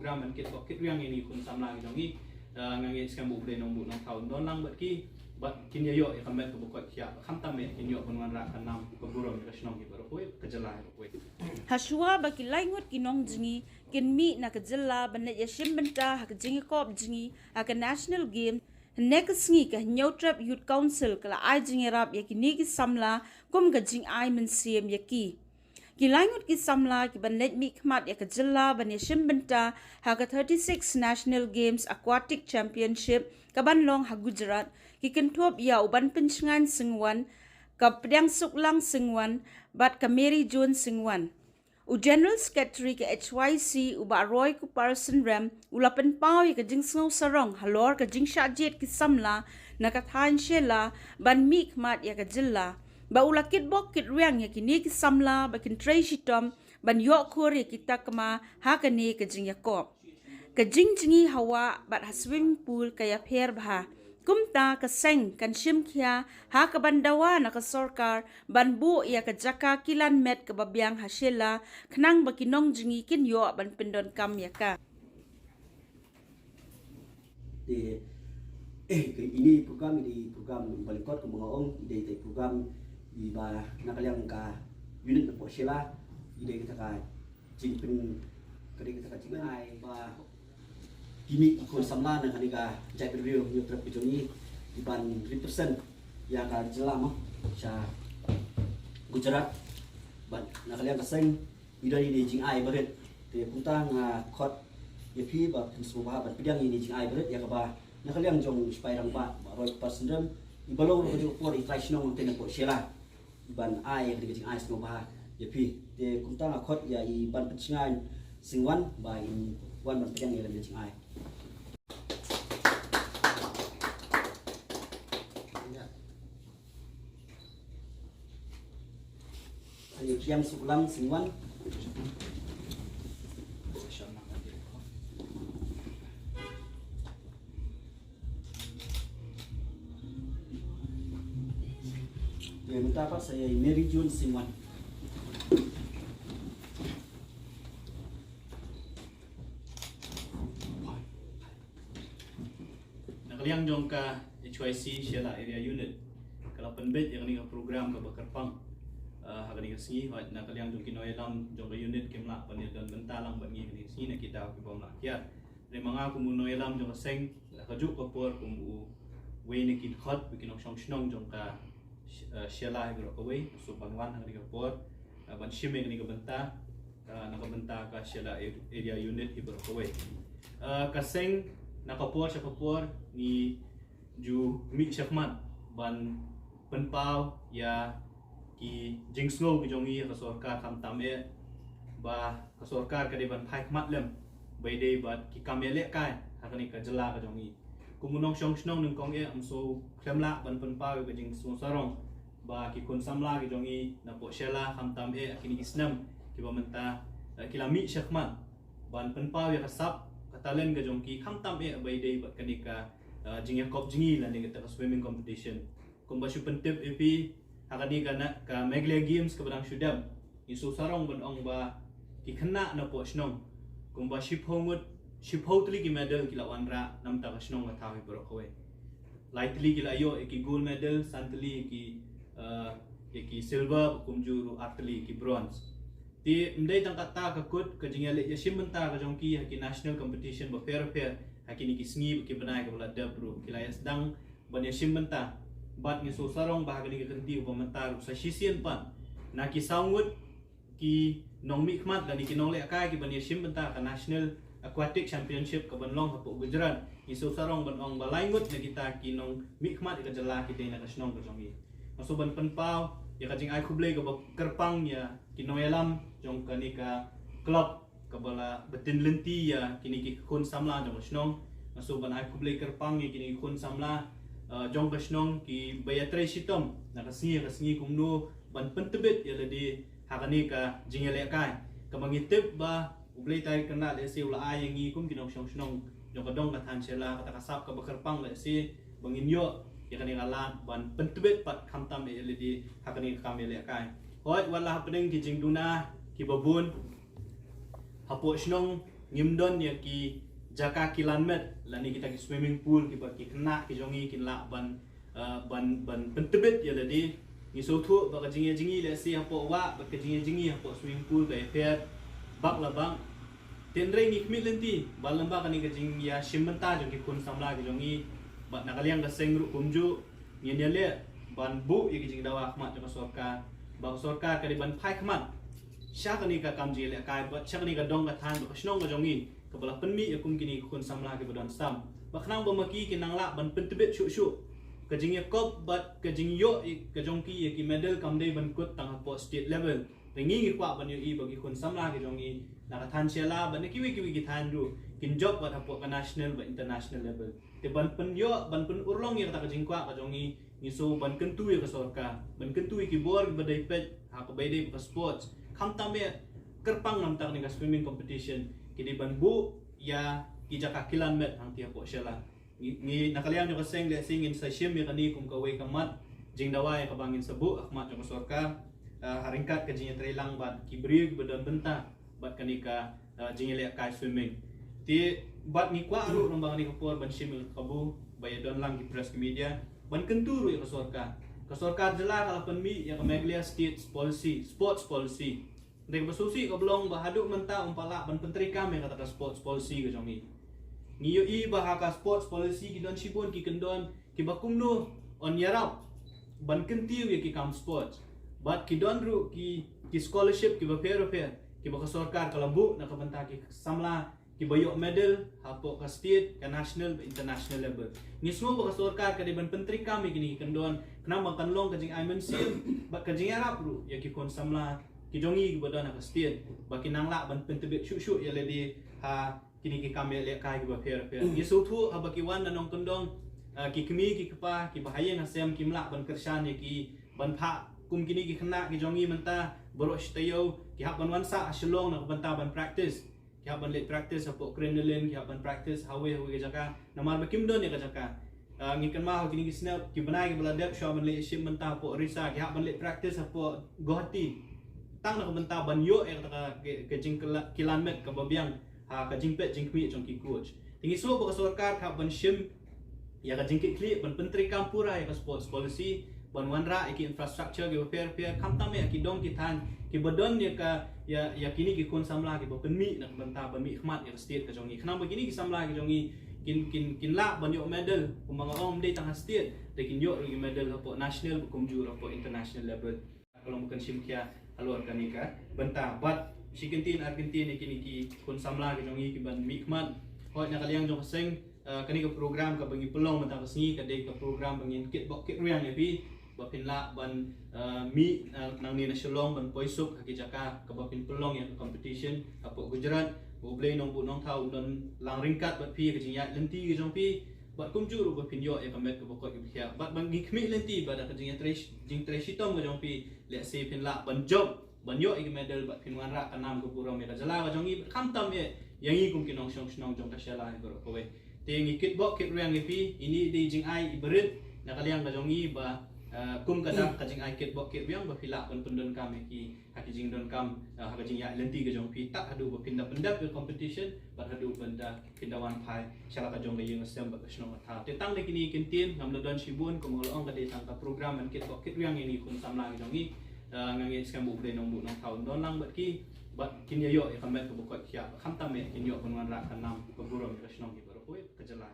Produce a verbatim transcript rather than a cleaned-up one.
Ka man kit bok kit riang ïa ngi khun samla ki jong ngi. Ah, nga ngeit skhem ba U Blei Nongbuh Nongthaw un don lang bad ki, bad kin ïa ïoh ïa ka met kaba koit khiah, khamtam eh kin ïoh ban wanrah ka nam ka burom ïa ka shnong hi baroh kawei, ka jylla hi baroh kawei. Hashwa ba ki lai ngut ki nong jong ngi kin mih na ka jylla ban leit ïashim bynta ha ka jingïakop jong ngi ha ka National Game, hynne ka sngi ka Hynñiewtrep Youth Council ka la ai jingïarap ïa kine ki samla kum ka jingai mynsiem ïa ki. Ki lai ngut ki samla ki ban leit mihkhmat ïa ka jylla ban ïashim bynta ha ka thirty-six National Games Aquatic Championship ka ban long ha Gujarat, ki kynthup ïa u Banpynshngaiñ Singwan, ka Pdiangsuklang Singwan, bad ka Mary June Singwan. U General Secretary ka H Y C, u Bah Roy Kupar Synrem, u la pynpaw ïa ka jingsngew sarong halor ka jingshah jied ki samla na ka thaiñ Shella ban mihkhmat ïa ka jylla. Ba u la kitbok kitriang ïa kine ki samla ba kin trei shitom ban ïoh khur ïa ki takma ha kane ka jingïakop. Ka jingjngi ha wah bad ha swimming pool ka ïapher bha. Kumta ka seng kan shim khia ha ka ban dawa na ka sorkar ban buh ïa ka jaka kilan met kaba biang ha Shella, khnang ba ki nong jong ngi kin ïoh ban pyndonkam ïa ka. Te, eh, ka ine i program, ine i program ba lyngkot kumba nga ong, ine i program iba na ka liang ka unit na poh Shella, ine kata ka jingpyn, ka dei kata ka jingai ba kine ki khun samla na kane ka jaitbynriew Hynñiewtrep ka jong ngi, ki ban represent ïa ka jylla mo sha Gujarat. Bad na ka liang ka seng i don ine i jingai barit. Te kumta nga khot ïa phi ba phin sngewbha ban pdiang ine i jingai barit ïa kaba na ka liang jong u Sipai Rangbah Bah Roy Kupar Synrem, iba long ruh ka jong ka por i trai shnong hangtei na poh Shella, i ban ai ïa ka jingai sngewbha ïa phi. Te kumta nga khot ïa i Banpynshngaiñ Singwan ba in wan ban pdiang ïa lade jingai. Ai Pdiangsuklang Singwan. Te mynta pat sa ïa i Mary June Singwan. Na ka liang jong ka H Y C Shella Area Unit ka la pynbeit ïa kane ka program kaba kyrpang, ah, ha kane ka sngi. Hooid, na ka liang jong ki nongïalam jong ka unit kim lah ban ïadon bynta lang bad ngi ha kane ka sngi na ki daw ki bym lah kiar. Hynrei ma nga kum u nongïalam jong ka seng, ha kajuh ka por kum uwei na ki dkhot bad ki nongshong shnong jong ka, eh, Shella hi baroh kawei, shu ban wan ha kane ka por, eh, ban shim ïa kane ka bynta, eh, na ka bynta ka Shella Area Unit hi baroh kawei. Eh, ka seng na ka por sha ka por ngi ju mih shakhmat ban pynpaw ïa ki jingsngew ki jong ngi ha ka sorkar, khamtam eh ba ka sorkar ka dei ban phai khmat lem ba ïadei bad ki kam ïalehkai ha kane ka jylla ka jong ngi. Kum u nongshong shnong nyngkong eh, ym shu khlem lah ban pynpaw ïa ka jingsngew sarong ba ki khun samla ki jong ngi na poh Shella, khamtam eh ha kine ki snem kiba mynta, eh, ki la mih shakhmat ban pynpaw ïa ka sap ka talent ka jong ki, khamtam eh ba ïadei bad kane ka, eh, jingïakop jong ngi lane kata ka swimming competition. Kumba shu pyntip ïa phi, ha kane ka na, ka Meghalaya Games kaba dang shu dep, ngi shu sarong ban ong ba ki khynnah na poh shnong kumba shiphew ngut, shiphew tylli ki medal ki la wanrah na bynta ka shnong ka thaw hi baroh kawei. Lai tylli ki la ïoh ïa ki gold medal, san tylli ïa ki, eh, ïa ki silver, kumjuh ruh ar tylli ïa ki bronze. Te ym dei tang kata ka kut, ka jingïaleh ïashim bynta ka jong ki ha ki national competition bapher bapher ha kine ki sngi bad ki bnai kiba la dep ruh ki la ïasdang ban ïashim bynta. Bad ngi shu sarong ba ha kane ka kynti kaba mynta ruh sa shisien pat na ki saw ngut ki nongmihkhmat lane ki nonglehkai ki ban ïashim bynta ha ka National Aquatic Championship ka ban long hapoh Gujarat, ngi shu sarong ban ong ba lai ngut na kita ki nongmihkhmat ïa ka jylla ki dei na ka shnong ka jong ngi. Nga shu ban pynpaw ïa ka jingai khublei kaba kyrpang ïa ki nongïalam jong kane ka club kaba la btin lynti ïa kine ki khun samla jong ka shnong. Nga shu ban ai khublei kyrpang ïa kine ki khun samla, eh, jong ka shnong kiba ïatrei shitom na ka sngi ha ka sngi kumno ban pyntbit ïa lade ha kane ka jingïalehkai kaba ngi tip ba U Blei Trai Kynrad lehse u la ai ïa ngi kum ki nongshong shnong jong ka dong ka thaiñ Shella kata ka sap kaba kyrpang lehse ba ngin ïoh ïa kane ka lad ban pyntbit pat khamtam eh ïa lade ha kane ka kam ïalehkai. Hooid, wat la hapdeng ki jingduna kiba bun hapoh shnong, Ngim don ïa ki jaka kilan met lane kita ki swimming pool kiba ki khynnah ki jong ngi kin lah ban, uh, ban, ban pyntbit ïa lade. Ngi sngewthuh ba ka jingïajngi lehse hapoh wah bad ka jingïajngi hapoh swimming pool ka ïapher bak la bak. Hynrei ngi khmih lynti ba lyngba kane ka jingïashim bynta jong ki khun samla ki jong ngi bad na ka liang ka seng ruh kumjuh, ngin ïaleh ban buh ïa ki jingdawa khmat jong ka sorkar ba ka sorkar ka dei ban phai khmat sha kane ka kam jingïalehkai bad sha kane ka dong ka thaiñ bad ka shnong ka jong ngi kaba la pynmih ïa kum kine ki khun samla kiba don sam. Ba khnang ba ma ki kin nang lah ban pyntbit shuh shuh. Ka jingïakop bad ka jingïoh ïa ka jong ki ïa ki medal kam dei ban kut tang hapoh state level. Te ngi ngi kwah ban ïohi ba ki khun samla ki jong ngi na ka thaiñ Shella bad na kiwei kiwei ki thaiñ ruh kin jop bad hapoh ka national bad international level. Te ban pynïoh, ban pynurlong ïa kata ka jingkwah ka jong ngi, ngi sngew ban kyntu ïa ka sorkar, ban kyntu ïa ki bor kiba dei peit ha kaba ïadei bad ka sports. Khamtam eh kyrpang namar kane ka swimming competition, ki dei ban buh ïa ki jaka kilan met hangtei hapoh Shella. Ngi, ngi na ka liang jong ka seng lehse ngin sa shim ïa kane kum kawei ka mat jingdawa ïa kaba ngin sa buh ha khmat jong ka sorkar, ah, ha ryngkat ka jingïatreilang bad ki briew kiba don bynta bad kane ka, ah, jingïalehkai swimming. Te bad ngi kwah ruh lyngba kane ka por ban shim ïa ka kabu ba ïa don lang ki press ki media ban kyntu ruh ïa ka sorkar. Ka sorkar jylla ka la pynmih ïa ka Meghalaya State Policy, Sports Policy. Dei kaba sngewsih kaba long ba haduh mynta ym pat lah ban pyntreikam ïa kata ka sports policy ka jong ngi. Ngi ïohi ba ha ka sports policy ki don shibun ki kyndon kiba kumno yn ïarap ban kyntiew ïa ki kam sports. Bad ki don ruh ki, ki scholarship kiba pher pher kiba ka sorkar ka la buh na ka bynta ki samla kiba ïoh medal hapoh ka state, ka national bad international level. Ngi sngew ba ka sorkar ka dei ban pyntreikam ïa kine ki kyndon khnang ba kan long ka jingai mynsiem bad ka jingïarap ruh ïa ki khun samla ki jong ngi kiba don ha ka state ba kin nang lah ban pyntbit shuh shuh ïa lade ha kine ki kam ïalehkai kiba pher pher. Ngi sngewthuh haba ki wan na nongkyndong, ah, ki kmie ki kpa kiba ha ïing ha sem kim lah ban kyrshan ïa ki ban phah kum kine ki khynnah ki jong ngi mynta baroh shi taïew ki hap ban wan sah ha Shillong na ka bynta ban practice. Ki hap ban leit practice hapoh Crinoline, ki hap ban practice hawei hawei ka jaka namar ba kim don ïa ka jaka. Ah, ngi kynmaw ha kine ki snep ki bnai kiba la dep shuwa ban leit shim bynta hapoh Orissa, ki hap ban leit practice hapoh Guwahati. Tang na ka bynta ban ïoh ïa kata ka, ka, ka jingkilan met kaba biang ha ka jingpeit jingkhmih jong ki coach. Te ngi sngew ba ka sorkar ka hap ban shim ïa ka jingkitkhlieh ban pyntreikam pura ïa ka sports policy, ban wanrah ïa ki infrastructure kiba pher pher, khamtam ïa ki dong ki thaiñ kiba don ïa ka, ïa, ïa kine ki khun samla kiba pynmih na ka bynta ban mihkhmat ïa ka state ka jong ngi. Khnang ba kine ki samla ki jong ngi kin, kin, kin lah ban ïoh medal, kumba nga ong, ym dei tang ha state, te kin ïoh ruh ki medal hapoh national bad kumjuh hapoh international level. Ka long ba kan shim khia halor kane ka bynta. Bad shi kyntien ar kyntien ïa kine ki khun samla ki jong ngi kiban mihkhmat. Hooid, na ka liang jong ka seng, eh, kane ka program kaba ngi pynlong mynta ka sngi ka dei ka program ba ngin kitbok kitrwiang ïa phi ba phin lah ban, eh, mih, eh, nangne na Shillong ban poi suk ha ki jaka kaba phin pynlong ïa ka competition hapoh Gujarat. Ba U Blei Nongbuh Nongthaw un don lang ryngkat bad phi, ka jingïaid lynti ka jong phi bad kumjuh ruh ba phin ïoh ïa ka met kaba koit kaba khiah. Bad ba ngi khmih lynti ba da ka jingtrei, jingtrei shitom ka jong phi, lehse phin lah ban jop ban ïoh ïa ka medal bad phin wanrah ka nam ka burom ïa ka jylla ka jong ngi bad khamtam ïa, ïa ngi kum ki nongshong shnong jong ka Shella hi baroh kawei. Te ngi kitbok kitrwiang ïa phi, ine i dei jingai iba rit na ka liang ka jong ngi ba, eh, kum ka dak ka jingai kitbok kitrwiang ba phi lah ban pyndonkam ïa ki ha ki jingdonkam, eh, ha ka jingïaid lynti ka jong phi tad haduh ba phin da pyndep ïa ka competition bad haduh ban da phin da wan phai sha la ka jong ka ïing ka sem bad ka shnong ka thaw. Te tang da kine ki kyntien, ngam da don shibun, kumba nga la ong ka dei tang ka program ban kitbok kitrwiang ïa ngi khun samla ki jong ngi. Eh, nga ngeit skhem ba U Blei Nongbuh Nongthaw un don lang bad ki bad kin ïa ïoh ïa ka met kaba koit khiah, khamtam eh kin ïoh ban wanrah ka nam ka burom ïa ka shnong hi baroh kawei, ka jylla